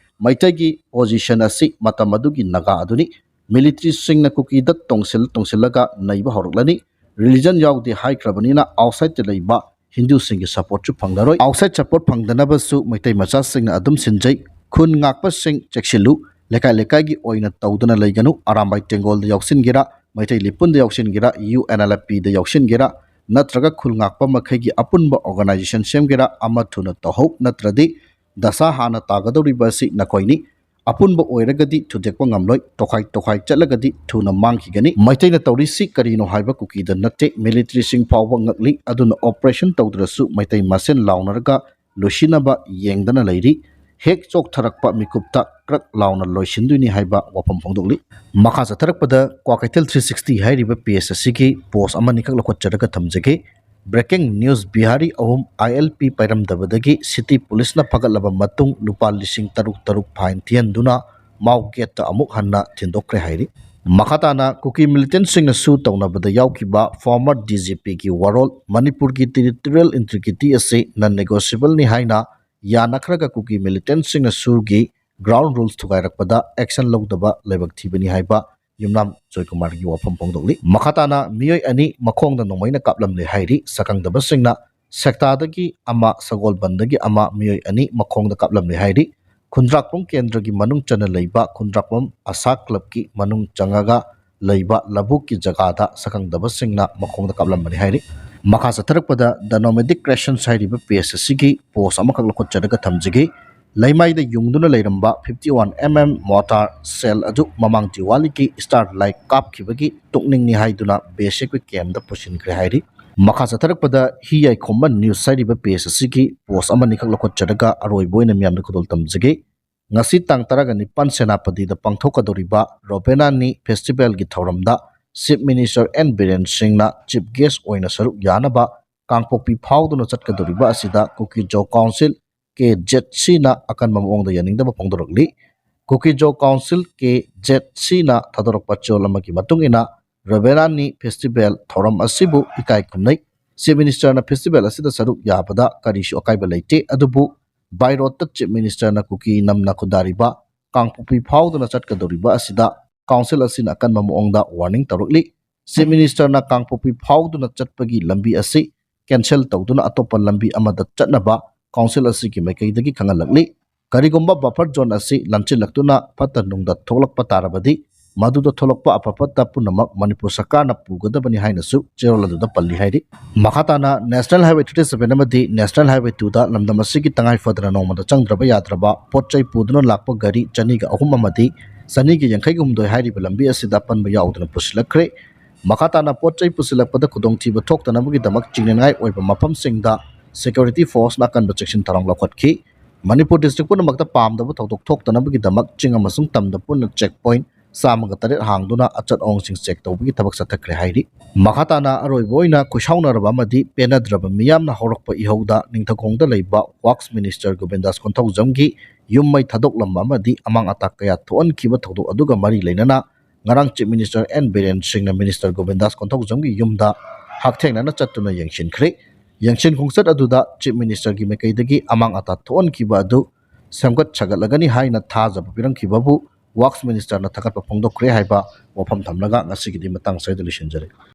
ꯃꯩꯇꯩꯒꯤ position ꯑꯁꯤ ꯃꯇꯝ ꯑꯗꯨꯒꯤ ꯅꯥꯒꯥ ꯑꯗꯨꯅꯤ꯫ Militaryꯁꯤꯡꯅ ꯀꯨꯀꯤꯗ ꯇꯣꯡꯁꯤꯜ ꯇꯣꯡꯁꯤꯜꯂꯒ ꯅꯩꯕ ꯍꯧꯔꯛꯂꯅꯤ꯫ Religion ꯌꯥꯎꯗꯦ ꯍꯥꯏꯈ꯭ꯔꯕꯅꯤꯅ outsideꯇ ꯂꯩꯕ ꯍꯤꯟꯗꯨꯁꯤꯡꯒꯤ supportꯁꯨ ꯐꯪꯂꯔꯣꯏ꯫ Outside support ꯐꯪꯗꯅꯕꯁꯨ ꯃꯩꯇꯩ ꯃꯆꯥꯁꯤꯡꯅ ꯑꯗꯨꯝ ꯁꯤꯟꯖꯩ꯫ ꯈꯨꯟ ꯉꯥꯛꯄꯁꯤꯡ ꯆꯦꯛꯁꯤꯜꯂꯨ꯫ ꯂꯩꯀꯥꯏ ꯂꯩꯀꯥꯏꯒꯤ ꯑꯣꯏꯅ ꯇꯧꯗꯨꯅ ꯂꯩꯒꯅꯨ꯫ ꯑꯔꯥꯝꯕꯥꯏ ꯇꯦꯡꯒꯣꯜꯗ ꯌꯥꯎꯁꯤꯟꯒꯦꯔꯥ, ꯃꯩꯇꯩ ꯂꯤꯄꯨꯟꯗ ꯌꯥꯎꯁꯤꯟꯒꯦꯔꯥ, UNLFPꯗ ꯌꯥꯎꯁꯤꯟꯒꯦꯔꯥ, ꯅꯠꯇ꯭ꯔꯒ ꯈꯨꯜ ꯉꯥꯛꯄ ꯃꯈꯩꯒꯤ ꯑꯄꯨꯟꯕ organization ꯁꯦꯝꯒꯦꯔꯥ, ꯑꯃ ꯊꯨꯅ ꯇꯧꯍꯧ, ꯅꯠꯇ꯭ꯔꯗꯤ ꯗꯁꯥ ꯍꯥꯟꯅ ꯇꯥꯒꯗꯧꯔꯤꯕ ꯑꯁꯤ ꯅꯈꯣꯏꯅꯤ꯫ ꯑꯄꯨꯟꯕ ꯑꯣꯏꯔꯒꯗꯤ ꯊꯨꯗꯦꯛꯄ ꯉꯝꯂꯣꯏ꯫ ꯇꯣꯈꯥꯏ ꯇꯣꯈꯥꯏ ꯆꯠꯂꯒꯗꯤ ꯊꯨꯅ ꯃꯥꯡꯈꯤꯒꯅꯤ꯫ ꯃꯩꯇꯩꯅ ꯇꯧꯔꯤꯁꯤ ꯀꯔꯤꯅꯣ ꯍꯥꯏꯕ ꯀꯨꯀꯤꯗ ꯅꯠꯇꯦ, militaryꯁꯤꯡ ꯐꯥꯎꯕ ꯉꯛꯂꯤ꯫ ꯑꯗꯨꯅ operation ꯇꯧꯗ꯭ꯔꯁꯨ ꯃꯩꯇꯩ ꯃꯁꯦꯟ ꯂꯥꯎꯅꯔꯒ ꯂꯣꯏꯁꯤꯟꯅꯕ ꯌꯦꯡꯗꯅ ꯂꯩꯔꯤ꯫ ꯍꯦꯛ ꯆꯣꯛꯊꯔꯛꯄ ꯃꯤꯀꯨꯞꯇ ꯀ꯭ꯔꯛ ꯂꯥꯎꯅ ꯂꯣꯏꯁꯤꯟꯗꯣꯏꯅꯤ ꯍꯥꯏꯕ ꯋꯥꯐꯝ ꯐꯣꯡꯗꯣꯛꯂꯤ꯫ ꯃꯈꯥ ꯆꯠꯊꯔꯛꯄꯗ ꯀ꯭ꯋꯥꯀꯩꯊꯦꯜ ꯊ꯭ꯔꯤ ꯁꯤꯛꯁꯇꯤ ꯍꯥꯏꯔꯤꯕ ꯄꯦꯖ ꯑꯁꯤꯒꯤ ꯄꯣꯁ ꯑꯃꯅꯤꯈꯛ ꯂꯧꯈꯠꯆꯔꯒ ꯊꯝꯖꯒꯦ꯫ ꯕ꯭ꯔꯦꯀꯤꯡ ꯅ꯭ꯌꯨꯁ: ꯕꯤꯍꯥꯔꯤ ꯑꯍꯨꯝ ꯑꯥꯏ ꯑꯦꯜ ꯄꯤ ꯄꯥꯏꯔꯝꯗꯕꯗꯒꯤ ꯁꯤꯇꯤ ꯄꯨꯂꯤꯁꯅ ꯐꯒꯠꯂꯕ ꯃꯇꯨꯡ ꯂꯨꯄꯥ ꯂꯤꯁꯤꯡ ꯇꯔꯨꯛ ꯇꯔꯨꯛ ꯐꯥꯏꯟ ꯊꯤꯍꯟꯗꯨꯅ ꯃꯥꯎ ꯒꯦꯠꯇ ꯑꯃꯨꯛ ꯍꯟꯅ ꯊꯤꯟꯗꯣꯛꯈ꯭ꯔꯦ ꯍꯥꯏꯔꯤ꯫ ꯃꯈꯥ ꯇꯥꯅ ꯀꯨꯀꯤ ꯃꯤꯂꯤꯇꯦꯟꯁꯤꯡꯅꯁꯨ ꯇꯧꯅꯕꯗ ꯌꯥꯎꯈꯤꯕ ꯐꯣꯔꯃꯔ ꯗꯤ ꯖꯤ ꯄꯤꯒꯤ ꯋꯥꯔꯣꯜ, ꯃꯅꯤꯄꯨꯔꯒꯤ ꯇꯦꯔꯤꯇꯣꯔꯤꯌꯦꯜ ꯏꯟꯇꯤꯒ꯭ꯔꯤꯇꯤ ꯑꯁꯤ ꯅꯟ ꯅꯦꯒꯣꯁꯤꯌꯦꯕꯜꯅꯤ ꯍꯥꯏꯅ ꯌꯥꯅꯈ꯭ꯔꯒ ꯀꯨꯀꯤ ꯃꯤꯂꯤꯇꯦꯟꯁꯤꯡꯅꯁꯨꯒꯤ ꯒ꯭ꯔꯥꯎꯟ ꯔꯨꯜꯁ ꯊꯨꯒꯥꯏꯔꯛꯄꯗ ꯑꯦꯛꯁꯟ ꯂꯧꯗꯕ ꯂꯥꯏꯕꯛ ꯊꯤꯕꯅꯤ ꯍꯥꯏꯕ ꯌꯨꯝꯅꯥꯝ ꯖꯣꯏꯀꯨꯃꯥꯔꯒꯤ ꯋꯥꯐꯝ ꯐꯣꯡꯗꯣꯛꯂꯤ꯫ ꯃꯈꯥ ꯇꯥꯅ ꯃꯤꯑꯣꯏ ꯑꯅꯤ ꯃꯈꯣꯡꯗ ꯅꯣꯡꯃꯩꯅ ꯀꯥꯞꯂꯝꯂꯦ ꯍꯥꯏꯔꯤ꯫ ꯁꯛꯈꯪꯗꯕꯁꯤꯡꯅ ꯁꯦꯛꯇꯥꯗꯒꯤ ꯑꯃ, ꯁꯒꯣꯜꯕꯟꯗꯒꯤ ꯑꯃ, ꯃꯤꯑꯣꯏ ꯑꯅꯤ ꯃꯈꯣꯡꯗ ꯀꯥꯞꯂꯝꯂꯦ ꯍꯥꯏꯔꯤ꯫ ꯈꯨꯟꯗ꯭ꯔꯥꯛꯄꯝ ꯀꯦꯟꯗ꯭ꯔꯒꯤ ꯃꯅꯨꯡ ꯆꯟꯅ ꯂꯩꯕ ꯈꯨꯟꯗ꯭ꯔꯥꯛꯄꯝ ꯑꯁꯥ ꯀ꯭ꯂꯕꯀꯤ ꯃꯅꯨꯡ ꯆꯪꯉꯒ ꯂꯩꯕ ꯂꯧꯕꯨꯛꯀꯤ ꯖꯒꯥꯗ ꯁꯛꯈꯪꯗꯕꯁꯤꯡꯅ ꯃꯈꯣꯡꯗ ꯀꯥꯞꯂꯝꯕꯅꯤ ꯍꯥꯏꯔꯤ꯫ ꯃꯈꯥ ꯆꯠꯊꯔꯛꯄꯗ ꯗ ꯅꯣꯃꯦꯗꯤꯛ ꯀ꯭ꯔꯦꯁꯟꯁ ꯍꯥꯏꯔꯤꯕ ꯄꯦꯖ ꯑꯁꯤꯒꯤ ꯄꯣꯁ ꯑꯃꯈꯛ ꯂꯧꯈꯠꯆꯔꯒ ꯊꯝꯖꯒꯦ꯫ ꯂꯩꯃꯥꯏꯗ ꯌꯨꯡꯗꯨꯅ ꯂꯩꯔꯝꯕ ꯐꯤꯐꯇꯤ ꯋꯥꯟ ꯑꯦꯝ ꯑꯦꯝ ꯃꯣꯔꯇꯥꯔ ꯁꯦꯜ ꯑꯗꯨ ꯃꯃꯥꯡ ꯗꯤꯋꯥꯂꯤꯒꯤ ꯏꯁꯇꯥꯔ ꯂꯥꯏꯠ ꯀꯥꯞꯈꯤꯕꯒꯤ ꯇꯣꯛꯅꯤꯡꯅꯤ ꯍꯥꯏꯗꯨꯅ ꯕꯦꯁꯤꯛ ꯀꯦꯝꯗ ꯄꯨꯁꯤꯟꯈ꯭ꯔꯦ ꯍꯥꯏꯔꯤ꯫ ꯃꯈꯥ ꯆꯠꯊꯔꯛꯄꯗ ꯍꯤ ꯌꯥꯏꯈꯣꯝꯕ ꯅ꯭ꯌꯨꯁ ꯍꯥꯏꯔꯤꯕ ꯄꯦꯖ ꯑꯁꯤꯒꯤ ꯄꯣꯁ ꯑꯃꯅꯤꯈꯛ ꯂꯧꯈꯠꯆꯔꯒ ꯑꯔꯣꯏꯕ ꯑꯣꯏꯅ ꯃꯤꯌꯥꯝꯗ ꯈꯨꯗꯣꯜ ꯇꯝꯖꯒꯦ꯫ ꯉꯁꯤ ꯇꯥꯡ ꯇꯔꯥꯒ ꯅꯤꯄꯥꯟ ꯁꯦꯅꯥꯄꯇꯤꯗ ꯄꯥꯡꯊꯣꯛꯀꯗꯧꯔꯤꯕ ꯔꯣꯕꯦꯅꯥꯅꯤ ꯐꯦꯁꯇꯤꯚꯦꯜꯒꯤ ꯊꯧꯔꯝꯗ ꯆꯤꯐ ꯃꯤꯅꯤꯁꯇꯔ ꯑꯦꯟ ꯕꯤꯔꯦꯟ ꯁꯤꯡꯅ ꯆꯤꯐ ꯒꯦꯁ ꯑꯣꯏꯅ ꯁꯔꯨꯛ ꯌꯥꯅꯕ ꯀꯥꯡꯄꯣꯛꯄꯤ ꯐꯥꯎꯗꯨꯅ ꯆꯠꯀꯗꯧꯔꯤꯕ ꯑꯁꯤꯗ ꯀꯨꯀꯤ ꯖꯣ ꯀꯥꯎꯟꯁꯤꯜ, ꯀꯦ ꯖꯦꯠ ꯁꯤꯅ ꯑꯀꯟꯕ ꯃꯑꯣꯡꯗ ꯌꯥꯅꯤꯡꯗꯕ ꯐꯣꯡꯗꯣꯔꯛꯂꯤ꯫ ꯀꯨꯀꯤ ꯖꯣ ꯀꯥꯎꯟꯁꯤꯜ, ꯀꯦ ꯖꯦꯠ ꯁꯤꯅ ꯊꯥꯗꯣꯔꯛꯄ ꯆꯦꯔꯣꯜ ꯑꯃꯒꯤ ꯃꯇꯨꯡ ꯏꯟꯅ ꯔꯣꯕꯦꯅꯥꯅꯤ ꯐꯦꯁꯇꯤꯚꯦꯜ ꯊꯧꯔꯝ ꯑꯁꯤꯕꯨ ꯏꯀꯥꯏ ꯈꯨꯝꯅꯩ꯫ ꯆꯤꯐ ꯃꯤꯅꯤꯁꯇꯔꯅ ꯐꯦꯁꯇꯤꯚꯦꯜ ꯑꯁꯤꯗ ꯁꯔꯨꯛ ꯌꯥꯕꯗ ꯀꯔꯤꯁꯨ ꯑꯀꯥꯏꯕ ꯂꯩꯇꯦ, ꯑꯗꯨꯕꯨ by road ꯇ ꯆꯤꯐ ꯃꯤꯅꯤꯁꯇꯔꯅ ꯀꯨꯀꯤ ꯅꯝꯅ ꯈꯨꯟꯗꯥꯔꯤꯕ ꯀꯥꯡꯄꯣꯛꯄꯤ ꯐꯥꯎꯗꯨꯅ ꯆꯠꯀꯗꯧꯔꯤꯕ ꯑꯁꯤꯗ ꯀꯥꯎꯟꯁꯤꯜ ꯑꯁꯤꯅ ꯑꯀꯟꯕ ꯃꯑꯣꯡꯗ ꯋꯥꯔꯅꯤꯡ ꯇꯧꯔꯛꯂꯤ꯫ ꯆꯤꯐ ꯃꯤꯅꯤꯁꯇꯔꯅ ꯀꯥꯡꯄꯣꯛꯄꯤ ꯐꯥꯎꯗꯨꯅ ꯆꯠꯄꯒꯤ ꯂꯝꯕꯤ ꯑꯁꯤ ꯀꯦꯟꯁꯦꯜ ꯇꯧꯗꯨꯅ ꯑꯇꯣꯞꯄ ꯂꯝꯕꯤ ꯑꯃꯗ ꯆꯠꯅꯕ ꯀꯥꯎꯟꯁꯤꯜ ꯑꯁꯤꯒꯤ ꯃꯥꯏꯀꯩꯗꯒꯤ ꯈꯪꯍꯜꯂꯛꯂꯤ꯫ ꯀꯔꯤꯒꯨꯝꯕ ꯕꯐꯔ ꯖꯣꯟ ꯑꯁꯤ ꯂꯥꯟꯁꯤꯜꯂꯛꯇꯨꯅ ꯐꯠꯇ ꯅꯨꯡꯗ ꯊꯣꯛꯂꯛꯄ ꯇꯥꯔꯕꯗꯤ ꯃꯗꯨꯗ ꯊꯣꯛꯂꯛꯄ ꯑꯐ ꯐꯠꯇ ꯄꯨꯝꯅꯃꯛ ꯃꯅꯤꯄꯨꯔ ꯁꯔꯀꯥꯔꯅ ꯄꯨꯒꯗꯕꯅꯤ ꯍꯥꯏꯅꯁꯨ ꯆꯦꯔꯣꯜ ꯑꯗꯨꯗ ꯄꯜꯂꯤ ꯍꯥꯏꯔꯤ꯫ ꯃꯈꯥ ꯇꯥꯅ ꯅꯦꯁꯅꯦꯜ ꯍꯥꯏꯋꯦ ꯊꯥꯔꯇꯤ ꯁꯚꯦꯟ ꯑꯃꯗꯤ ꯅꯦꯁꯅꯦꯜ ꯍꯥꯏꯋꯦ ꯇꯨꯗ ꯂꯝꯗꯝ ꯑꯁꯤꯒꯤ ꯇꯉꯥꯏ ꯐꯗꯅ ꯅꯣꯡꯃꯗ ꯆꯪꯗ꯭ꯔꯕ ꯌꯥꯗ꯭ꯔꯕ ꯄꯣꯠ ꯆꯩ ꯄꯨꯗꯨꯅ ꯂꯥꯛꯄ ꯒꯥꯔꯤ ꯆꯅꯤꯒ ꯑꯍꯨꯝ ꯑꯃꯗꯤ ꯆꯅꯤꯒ ꯌꯥꯡꯈꯩꯒ ꯍꯨꯝꯗꯣꯏ ꯍꯥꯏꯔꯤꯕ ꯂꯝꯕꯤ ꯑꯁꯤꯗ ꯑꯄꯟꯕ ꯌꯥꯎꯗꯅ ꯄꯨꯁꯤꯜꯂꯛꯈ꯭ꯔꯦ꯫ ꯃꯈꯥ ꯇꯥꯅ ꯄꯣꯠ ꯆꯩ ꯄꯨꯁꯤꯜꯂꯛꯄꯗ ꯈꯨꯗꯣꯡꯊꯤꯕ ꯊꯣꯛꯇꯅꯕꯒꯤꯗꯃꯛ ꯆꯤꯡꯅꯅꯤꯡꯉꯥꯏ ꯑꯣꯏꯕ ꯃꯐꯝꯁꯤꯡꯗ ꯁꯦꯀ꯭ꯌꯨꯔꯤꯇꯤ ꯐꯣꯔꯁꯅ ꯑꯀꯟꯕ ꯆꯦꯛꯁꯤꯟ ꯊꯧꯔꯥꯡ ꯂꯧꯈꯠꯈꯤ꯫ ꯃꯅꯤꯄꯨꯔ ꯗꯤꯁꯇ꯭ꯔꯤꯛ ꯄꯨꯝꯅꯃꯛꯇ ꯄꯥꯝꯗꯕ ꯊꯧꯗꯣꯛ ꯊꯣꯛꯇꯅꯕꯒꯤꯗꯃꯛ ꯆꯤꯡ ꯑꯃꯁꯨꯡ ꯇꯝꯗ ꯄꯨꯟꯅ ꯆꯦꯛ ꯄꯣꯏꯟꯠ ꯆꯥꯝꯃꯒ ꯇꯔꯦꯠ ꯍꯥꯡꯗꯨꯅ ꯑꯆꯠ ꯑꯋꯣꯡꯁꯤꯡ ꯆꯦꯛ ꯇꯧꯕꯒꯤ ꯊꯕꯛ ꯆꯠꯊꯈ꯭ꯔꯦ ꯍꯥꯏꯔꯤ꯫ ꯃꯈꯥ ꯇꯥꯅ ꯑꯔꯣꯏꯕ ꯑꯣꯏꯅ ꯈꯣꯏꯁꯥꯎꯅꯔꯕ ꯑꯃꯗꯤ ꯄꯦꯟꯅꯗ꯭ꯔꯕ ꯃꯤꯌꯥꯝꯅ ꯍꯧꯔꯛꯄ ꯏꯍꯧꯗ ꯅꯤꯡꯊꯧꯈꯣꯡꯗ ꯂꯩꯕ ꯋꯥꯛꯁ ꯃꯤꯅꯤꯁꯇꯔ ꯒꯣꯕꯤꯟꯗꯥꯁ ꯀꯣꯟꯊꯧꯖꯝꯒꯤ ꯌꯨꯝ ꯃꯩ ꯊꯥꯗꯣꯛꯂꯝꯕ ꯑꯃꯗꯤ ꯑꯃꯥꯡ ꯑꯇꯥ ꯀꯌꯥ ꯊꯣꯛꯍꯟꯈꯤꯕ ꯊꯧꯗꯣꯛ ꯑꯗꯨꯒ ꯃꯔꯤ ꯂꯩꯅꯅ ꯉꯔꯥꯡ ꯆꯤꯐ ꯃꯤꯅꯤꯁꯇꯔ ꯑꯦꯟ ꯕꯤꯔꯦꯟ ꯁꯤꯡꯅ ꯃꯤꯅꯤꯁꯇꯔ ꯒꯣꯕꯤꯟꯗꯥꯁ ꯀꯣꯟꯊꯧꯖꯝꯒꯤ ꯌꯨꯝꯗ ꯍꯛꯊꯦꯡꯅꯅ ꯆꯠꯇꯨꯅ ꯌꯦꯡꯁꯤꯟꯈ꯭ꯔꯦ꯫ ꯌꯦꯡꯁꯤꯟ ꯈꯣꯡꯆꯠ ꯑꯗꯨꯗ ꯆꯤꯐ ꯃꯤꯅꯤꯁꯇꯔꯒꯤ ꯃꯥꯏꯀꯩꯗꯒꯤ ꯑꯃꯥꯡ ꯑꯇꯥ ꯊꯣꯛꯍꯟꯈꯤꯕ ꯑꯗꯨ ꯁꯦꯝꯒꯠ ꯁꯥꯒꯠꯂꯒꯅꯤ ꯍꯥꯏꯅ ꯊꯥꯖꯕ ꯄꯤꯔꯝꯈꯤꯕꯕꯨ ꯋꯥꯛꯁ ꯃꯤꯅꯤꯁꯇꯔꯅ ꯊꯥꯒꯠꯄ ꯐꯣꯡꯗꯣꯛꯈ꯭ꯔꯦ ꯍꯥꯏꯕ ꯋꯥꯐꯝ ꯊꯝꯂꯒ ꯉꯁꯤꯒꯤꯗꯤ ꯃꯇꯥꯡ ꯑꯁꯤꯗ ꯂꯣꯏꯁꯤꯟꯖꯔꯦ꯫